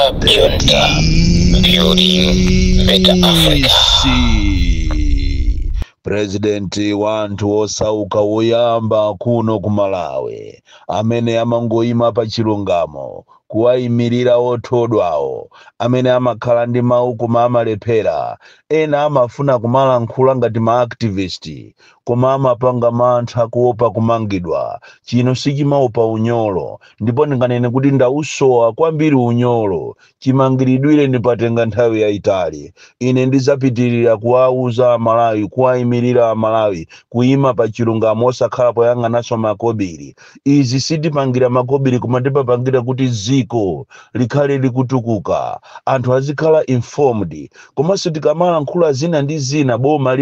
The Junta, building better Africa. DC, President wa anthu osauka woyamba kuno ku Malawi, amene amangoyima pa chilungamo, kuwayimirira othodwawo, amene amakhala ndi mawu koma amalephera. Ena amafuna kumalankhula ngati ma activist, koma amapanga mantha kuopa kumangidwa. Chino sichimaopa unyolo, ndipo ndinganene kuti ndausowa kwambiri unyolo. Chimangiridwire ndipatenga nthawi yayitali. Ine ndidzapitirira kuwauza Amalawi, kuwayimirira Amalawi, kuyima pa chilungamo, osakhala poyang'ananso makobiri. Izi sitipangira makobiri, koma timapangira kuti dziko likhale likutukuka, anthu azikhala informed. Komanso tikamalankhula zina ndi zina, boma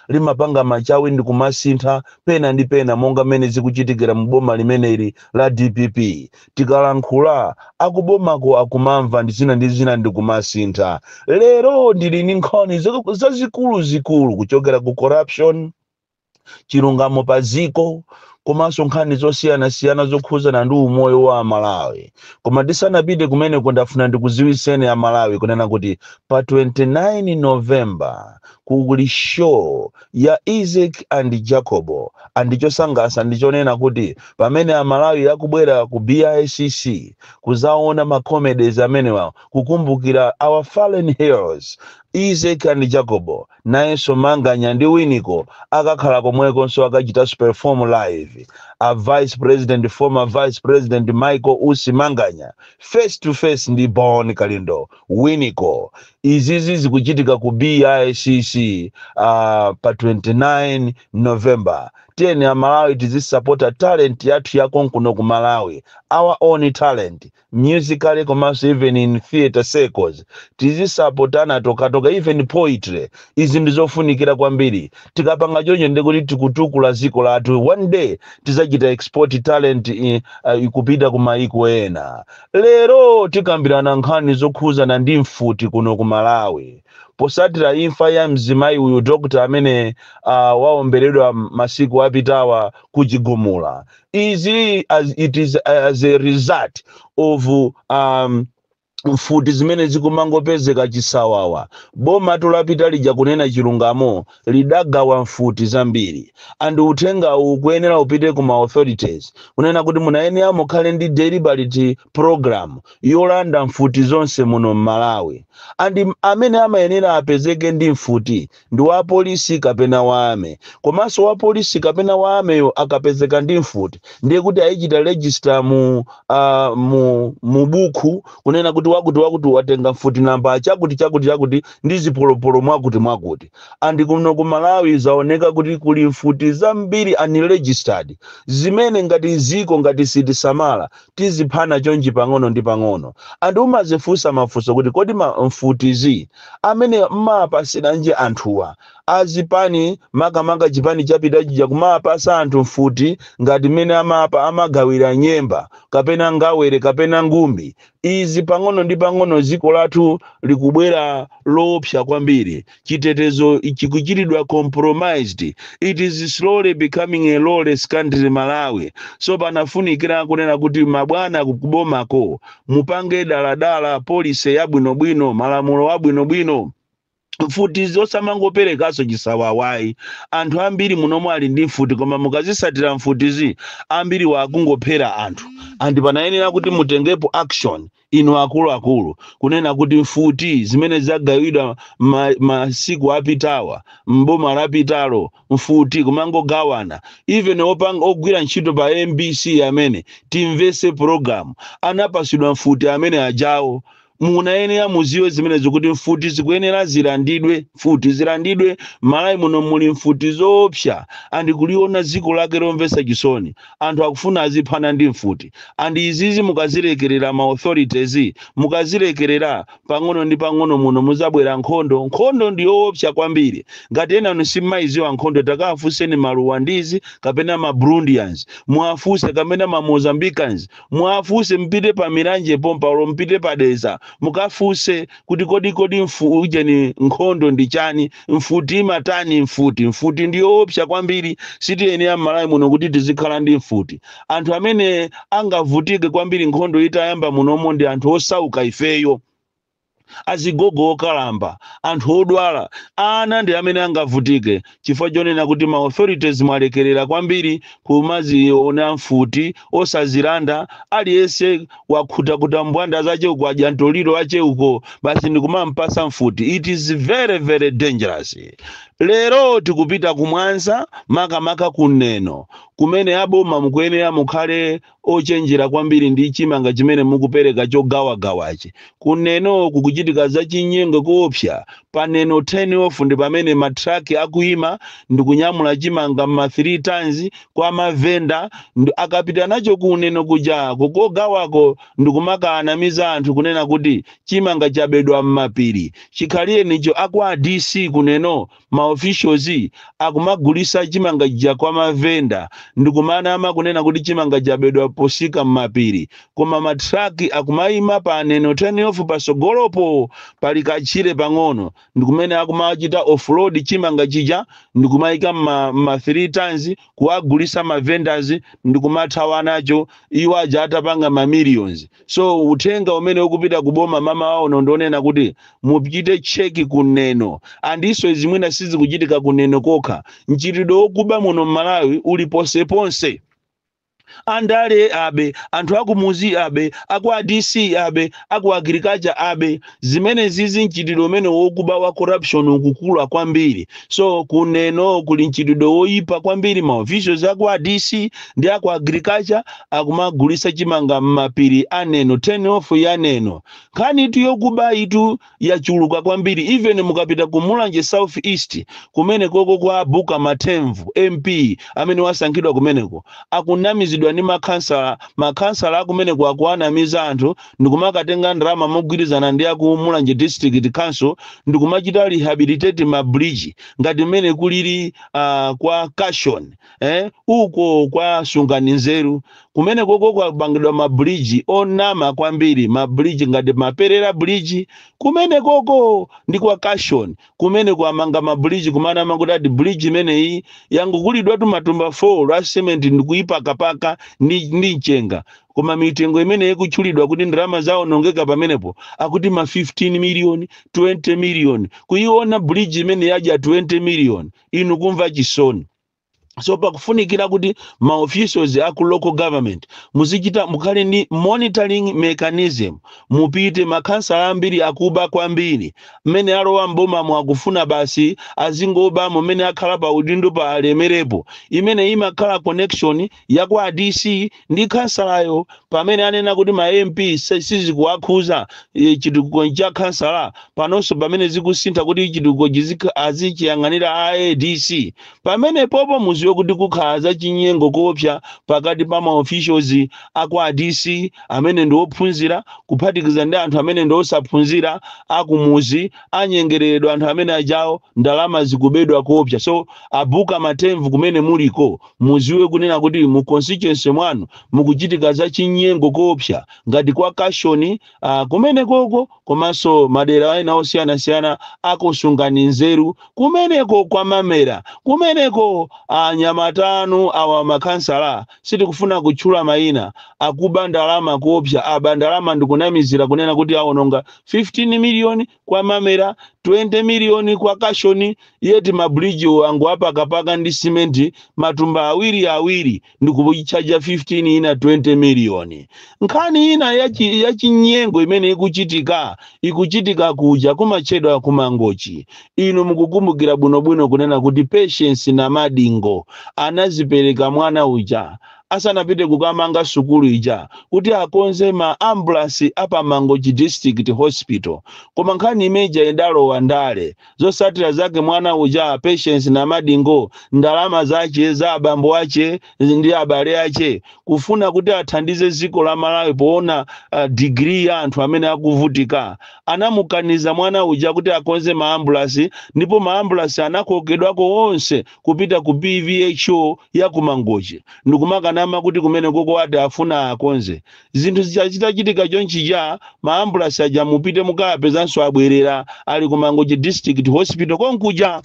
limapanga machawi ndi kumasintha pena ndi pena, monga mmene zikuchitikira mu boma limeneli la DPP. Tikalankhula, akubomako akumamva ndi zina ndi zina ndi kumasintha. Lero ndili ndi nkhani zazikulu zikulu kuchokera ku corruption, chilungamo pa ziko, komanso nkhani zosiyanasiyana zokhuzana ndi umoyo wa Amalawi. Koma tisanapite kumeneko, ndafuna ndikuziwiseni Amalawi kunena kuti pa 29 November kuli show ya Isaac and Jacobo. Andichosangalatsa ndichonena kuti pamene Amalawi akubwera ku BICC kuzaona ma comedies amenewa, kukumbukira our fallen heroes Isaac and Jacobo, nayenso Manganya ndi Winiko akakhala komwekonso, akachita perform live. A vice president, former vice president Michael Usi Manganya, face to face ndi Bon Kalindo, Winiko. Izizi zikuchitika ku BICC pa 29 November. Tiyeni Amalawi tizisapota talent yathu yakonkuno ku Malawi, our own talent musically, komanso even in theatre circles tizisapotana tokatoka, even poetry. Izi ndizofunikira kwambiri. Tikapanga choncho, ndikuti tikutukula dziko lathu. One day tizachita export talent ikupita ku maiko ena. Lero tikambirana nkhani zokhuzana ndi mfuti kuno ku Malawi, posatira imfa ya mzimayi uyu, doctor amene waomberedwa masiku apitawa kuchigumula. Izi as it is as a result of mfuti zimene zikumangopezeka chisawawa. Boma tulapita lija, kunena chilungamo, lidagawa mfuti zambiri, and uthenga uwu kuyenera upite kuma authorities, kunena kuti munayenera mukhale ndi deliberate program yolanda mfuti zonse muno mMalawi. And amene amayenera apezeke ndi mfuti ndi wa polisi kapena wa army. Komanso wa polisi kapena wa armyyo akapezeka ndi mfuti, ndiye kuti ayichita register mu buku, kunena kuti wakuti wakuti watenga mfuti namba chakuti chakuti chakuti ndi zipolopolo mwakuti mwakuti. And kuno ku Malawi zaoneka kuti kuli mfuti zambiri unregistered, zimene ngati ziko ngati sitisamala tiziphana chonchi pang'ono ndi pang'ono. And umazifunsa mafunso kuti kodi mfutizi amene mmapasiranji anthuwa azipani, makamaka chipani chapita chija, kumapasa anthu mfuti ngati mmene amapa amagawira nyemba kapena ngawere kapena ngumbi? Izi pang'ono ndi pang'ono dziko lathu likubwera loopsa kwambiri. Chitetezo chikuchitidwa compromised. It is slowly becoming a lawless country, Malawi. So panafunikira kunena kuti mabwana kubomako mupange daladala policy yabwinobwino, malamulo abwinobwino, mfuti zosamangoperekanso chisawawayi. Anthu ambiri munomwe ali ndi mfuti, koma mukazisatira mfutizi, ambiri wakungophera anthu. And panayenera kuti mutengepo action inu akuluakulu, kunena kuti mfuti zimene zagawidwa masiku apitawa mboma lapitalo, mfuti kumangogawana, even opanga ogwira ntchito pa MBC amene timvese program anapasidwa mfuti amene ajawo. Munayenera muziwe zimenezo kuti mfuti zikuyenera zilandidwe, mfuti zilandidwe. Malawi muno muli mfuti zoopsa, and kuliona dziko lake lomvetsa chisoni. Anthu akufuna aziphana ndi mfuti. And izizi mukazilekerera, ma authorities mukazilekerera, pang'ono ndi pang'ono muno muzabwera nkhondo. Nkhondo ndi yoopsa kwambiri. Ngati ena anu simmayiziwa nkhondo, takafunseni ma Rwandese kapena ma Burundians, muwafunse, kapena ma Mozambicans muwafunse. Mpite pa Milanje pompa, olo mpite pa Dedza. Mukafunse kuti kodi ujeni, nkhondo ndi chani? Mfuti imatani? Mfuti ndiyoopsa kwambiri. Sitiyenera m'Malawi muno kuti tizikhala ndi mfuti. Anthu amene angavutike kwambiri nkhondo itayamba munomo ndi anthu osauka ifeyo, azigogo okalamba, anthu odwala, ana ndi amene angavutike, chifukwa chonena kuti ma authorities mwalekerera kwambiri kumaziona mfuti osazilanda. Aliyense wakhutakuta mbwanda zache uko, adya ntoliro ache uko, basi ndikumampasa mfuti. It is very very dangerous. Lero tikupita kumwanza, makamaka kuneno kumene aboma mukuyenera mukhale ochenjera kwambiri ndi chimanga chimene mukupereka chogawagawachi. Kuneno kukuchitika zachinyengo koopsa. Paneno 10 off ndi pamene matraki akuyima ndikunyamula chimanga ma 3 tons kwa mavenda. Akapita nacho kuneno kuja kukogawako, ndikumakanamiza anthu kunena kuti chimanga chabedwa m'mapiri. Chikhaliyenicho akwa DC kuneno, ma officials akumagulisa chimanga chija kwa mavenda ndikumanama kunena kuti chimanga chabedwa posika m'mapiri, koma matraki akumayima pa Neno 10 off, pasogolopo pali kachire pang'ono, ndikumene akumachita offload chimanga chija ndikumayika ma 3 tons kuwagulisa ma vendors ndikumathawa nacho, iwo aja atapanga ma millions. So uthenga umene ukupita kuboma mama wawo ndionena kuti muchite check kuneno. Andiso zimwina sizikuchitika kuneno kokha, mchitidwe wokuba muno m'Malawi uli ponseponse. Andale abe, anthu akumuzi abe, aku ADC abe, aku agriculture abe. Zimene zizi, mchitidwe umene wokuba wa corruption ukukula kwambiri. So kuneno kuli mchitidwe woyipa kwambiri. Ma officials aku ADC ndi aku agriculture akumagulisa chimanga m'mapiri aneno, 10 off yaneno. Nkhani itu yokuba itu yachuluka kwambiri. Even mukapita ku Mulanje South East kumene koko kwa Buka Matemvu MP amene wasankhidwa kumeneko, akunamizidwa ndi makhansala. Makhansala akumeneko akuanamiza anthu ndikumakatenga ndalama mogwirizana ndi aku Mulanje District Council ndikumachita rehabilitate ma bridge ngati mmene kulili kwa Cashon, uko kwa Sungani Nzeru kumene koko kwapangidwa ma bridge onama kwambiri, ma bridge ngati Maperera Bridge. Kumene koko ndi kwa Cashon kumene kwamanga ma bridge kumanama kuti ati bridge imeneyi yangokulidwa matumba 4 la cement ndikuyipakapaka ndi mchenga, koma mitengo imene ikutchulidwa kuti ndalama zawonongeka pamenepo akuti ma 15 million, 20 million. Kuiona bridge imene yadya 20 million, inu kumva chisoni. So pakufunikira kuti ma officials aku local government muzichita, mukhale ndi monitoring mechanism. Mupite makhansala ambiri akuba kwambiri. Mmene alowa mbomamo akufuna basi azingoba, mmene akhala pa udindo pa alemerepo. Imene imakhala connection ya kwa DC ndi khansalayo. Pamene anena kuti ma MP sizikuwakhuza, chitukuko cha khansala, panonso pamene zikusintha kuti chitukuko azichiyang'anira ADC, pamene popo muziwe kuti kukhala za chinyengo koopsa pakati pa ma officials aku ADC amene ndi ophunzira kuphatikiza ndi anthu amene ndi osaphunzira akumuzi. Anyengereredwa anthu amene ajawo, ndalama zikubedwa koopsa. So abuka Matemvu kumene muliko, muziwe kunena kuti mu constituency mwanu mukuchitika za chinyengo koopsa ngati kwa Kashoni kumene koko, komanso madera ena osiyanasiyana akusungani nzeru kumeneko kwa Mamera kumeneko. Anyamatanu awa makhansala, sitikufuna kutchula mayina, akuba ndalama kuopsa. Aba ndalama ndikunamizira kunena kuti awononga 15 miliyoni kwa Mamera, 20 miliyoni kwa Kashoni, yeti ma bridge angu apakapaka ndi simenti matumba awiri awiri ndikuchaja 15 ina 20 miliyoni. Nkhani ina yachinyengo imene ikuchitika kuja kumachedwa kumangochi. Inu mukukumbukira bwinobwino kunena kuti Patience na Madingo anazipereka mwana uja asanapite kukamanga sukulu ija kuti akonze ma ambulance apa Mangochi District Hospital, koma nkhani imeja idalowa ndale. Zosatira zake mwana uja Patience na Madingo, ndalama zache za abambo ache ndi abale ache, kufuna kuti athandize dziko la Malawi poona degree ya anthu amene akuvutika, anamukaniza mwana uja kuti akonze ma ambulance, ndipo ma ambulance anakokedwako onse kupita ku PVHO ya kumangochi ndikumakanamiza anthu kunena kuti ma ambulance aja Mukumanama kuti kumene koko ati afuna akonze zinthu zichitachitika chonchija, maambulasi aja mupite mukapezanso abwerera, ali ku Mangochi District Hospital konkuja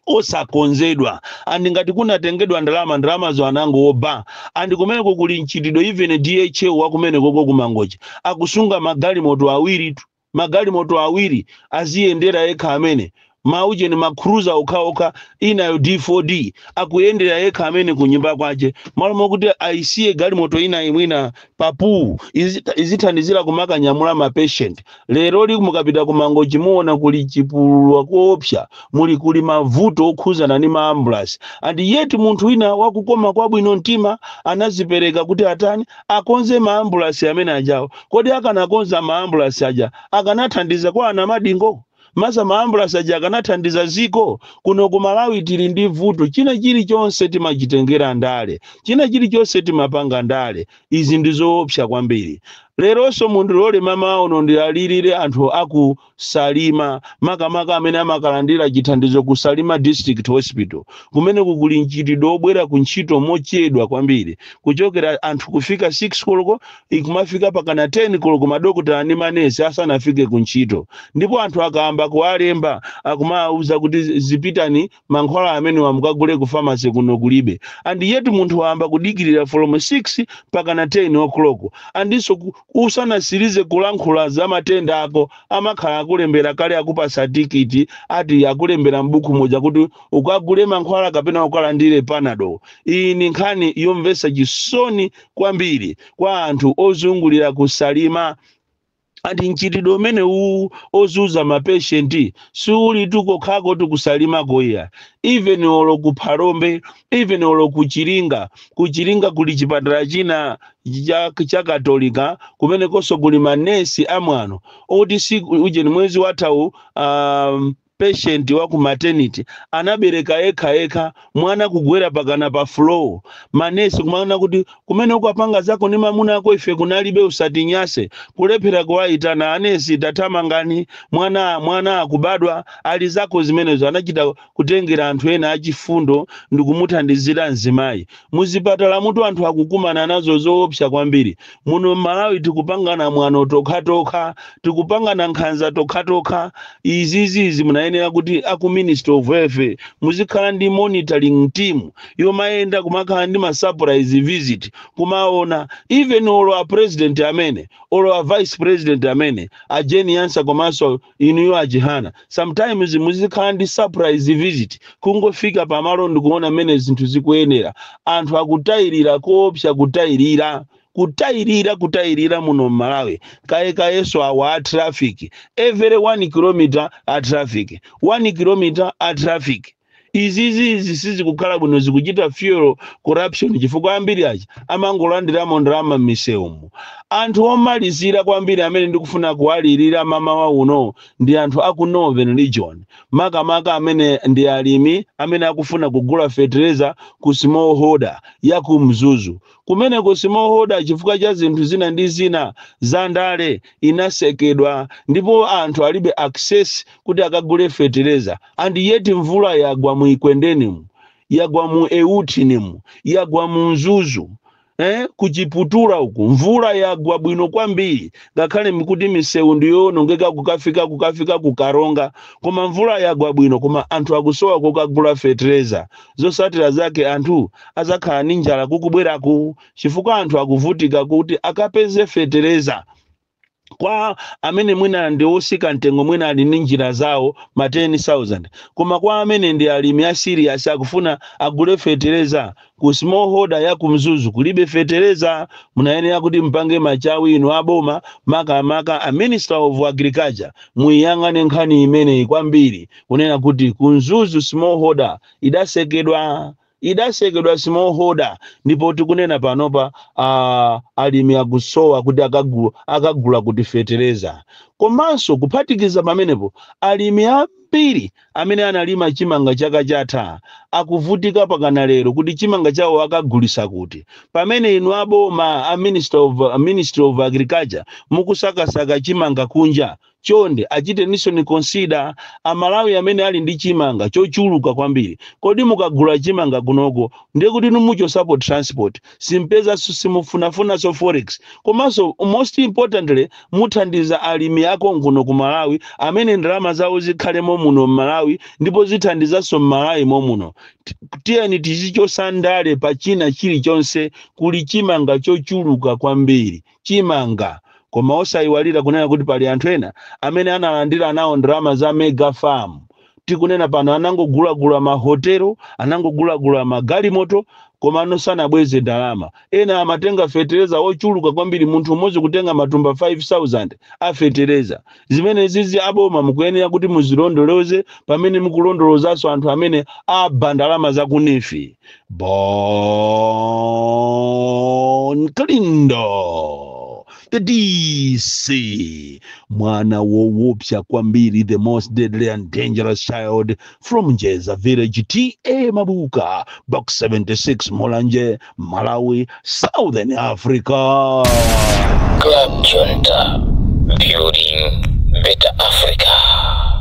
osakonzedwa. And ngati kunatengedwa ndalama, ndalamazo anangoba. And kumeneko kuli mchitidwe, even DHO wa kumene koko kumangochi akusunga magalimoto awiri tu, magalimoto awiri aziyendera yekha amene maucheni, ma Cruiser okhaokha, inayo D4D, akuyendera yekha amene kunyumba kwace, malo mokuti aisiye galimoto ina imwina papu izithandizira kumakanyamula ma patient. Lero li mukapita kumangochi muona kuli chipululwa koopsa, muli kuli mavuto okhuzana ndi ma ambulance. And yet munthu wina wakukoma kwabwino mtima anazipereka kuti atani? Akonze ma ambulance amene ajawo. Kodi akanakonza ma ambulance aja akanathandiza kwa ana madingo masa? Ma ambulance aja akanathandiza ziko kuno ku Malawi? Tili ndi vuto, china chilichonse timachitengera ndale, china chilichonse timapanga ndale. Izi ndi zoopsa kwambiri. Leronso mundilole mama uno ndiyalirire anthu aku Salima, makamaka amene amakalandira chithandizo ku Salima District Hospital. Kumene kuli mchitidwe obwera ku ntchito mochedwa kwambiri, kuchokera anthu kufika 6 koloko, ikumafika pakana 10 koloko madokotala ndi manesi asanafike ku ntchito. Ndipo anthu akayamba kuwalemba, akumawuza kuti zipitani, mankhwala amene wamukagule ku pharmacy, kuno kulibe. And yet munthu wayamba kudikirira from 6 pakana 10 o'clock, andinso usanasirize kulankhula za matenda ako, amakhala akulembera kale, akupasa tikiti, ati akulembera m'buku moja kuti ukagule mankhwala kapena ukalandire Panado. Iyi ni nkhani yomvetsa chisoni kwambiri kwa anthu ozungulira kusalima. Ati mchitidwe umene uwu ozuza ma patient siuli tukokhako tikusalimako iya, even olo ku Phalombe, even olo ku Chiringa. Ku Chiringa kuli chipatala china cha Katolika, kumenekonso kuli manesi amwano oti si ujeni. Mwezi wathawu patient wa ku maternity anabereka yekha yekha, mwana kugwera pakana pa floor. Manesi kumaona kuti kumene ukapanga zako ndi mamuna ako, ife kunalibe, usatinyase. Kulephera kuwayitana anesi, tathamangani, mwana akubadwa. Ali zako zimenezo. Anachita kutengera anthu ena achifundo ndi kumuthandizira mzimayi. Muzipatala mutu anthu akukumana nazo zoopsa kwambiri. Muno Malawi tikupangana mwano tokhatokha, tikupangana nkhanza tokhatokha. Izizizi munayenera kuti aku Ministry of Health muzikhala ndi monitoring team yomayenda, kumakhala ndi ma surprise visit, kumaona. Even olo a president amene, olo a vice president amene, a Jane Ansah, komanso inuyo a Chihana, sometimes muzikhala ndi surprise visit, kungofika pamalo ndikuona mmene zinthu zikuyenera. Anthu akutayirira koopsa, kutayirira, kutayirira, kutayirira muno mMalawi. Kaye kayeso awa a traffic, every 1 kilometer a traffic, 1 kilometer a traffic. Izizi sizikukhala bwino, zikuchita fuel corruption, chifukwa ambiri aja amangolandiramo ndalama m'misewumo. Anthu omalizira kwambiri amene ndikufuna kuwalirira mamawa uno ndi anthu aku Northern Region, makamaka amene ndi alimi amene akufuna kugula fetereza ku smallholder ya ku Mzuzu. Kumeneko smallholder, chifukwa cha zinthu zina ndi zina za ndale, inasekedwa ndipo anthu alibe access kuti akagule fetereza. And yet mvula yagwa mu Ikwendenimu, yagwa mu Euthinimu, yagwa mu Mzuzu, kuchiputula uku mvula yagwa bwino kwambiri, ngakhale mikuti misewu ndiyonongeka kukafika kukaronga, koma mvula yagwa bwino. Koma anthu akusowa kukagula fetereza. Zosatira zake anthu azakhala ndi njala kukubweraku, chifukwa anthu akuvutika kuti akapeze fetereza. Kwa amene mwina ndi osika mtengo, mwina ali ndi njira zawo, ma 10,000, koma kwa amene ndi alimi a serious akufuna agule fetereza, ku smallholder ya kumzuzu kulibe fetereza. Munayenera kuti mpange machawi inu aboma, makamaka a Minister of Agriculture, muyang'ane nkhani imeneyi kwambiri, kunena kuti kumzuzu smallholder idasekedwa, idasekedwa smallholder. Ndipo tikunena panopa alimi akusowa kuti akagula kuti fetereza. Komanso kuphatikiza pamenepo, alimi ambiri Amene analima chimanga chaka chatha akuvutika pakana lero kuti chimanga chawo akagulisa kuti, pamene inu aboma, a Ministry of Agriculture, mukusakasaka chimanga kunja. Chonde achiteninso consider Amalawi amene ali ndi chimanga chochuluka kwambiri. Kodi mukagula chimanga kunoko, ndiye kuti numuchosapo transport, simpezanso, simufunafunanso forex, komanso most importantly muthandiza alimi ako kuno ku Malawi amene ndalama zawo zikhalemo muno m'Malawi, ndipo zithandizanso m'Malawi momuno. Tiyeni tizichosa ndale pa china chilichonse. Kuli chimanga chochuluka kwambiri chimanga, koma osayiwalira kunena kuti pali anthu ena amene analandira nawo ndalama za mega farm. Tikunena pano anangogulagula mahotelo, anangogulagula magalimoto, koma ano sanabweze ndalama. Ena amatenga fetereza ochuluka kwambiri, munthu umodzi kutenga matumba 5000 a fetereza. Zimene zizi aboma mukuyenera kuti muzilondoloze pamene mukulondolozanso anthu amene aba ndalama za ku NEEF. Bon Kalindo, the DC, mwana woopsa kwambiri, the most deadly and dangerous child from Njeza Village, TA Mabuka, Box 76, Mulanje, Malawi, Southern Africa. Club Junta, building better Africa.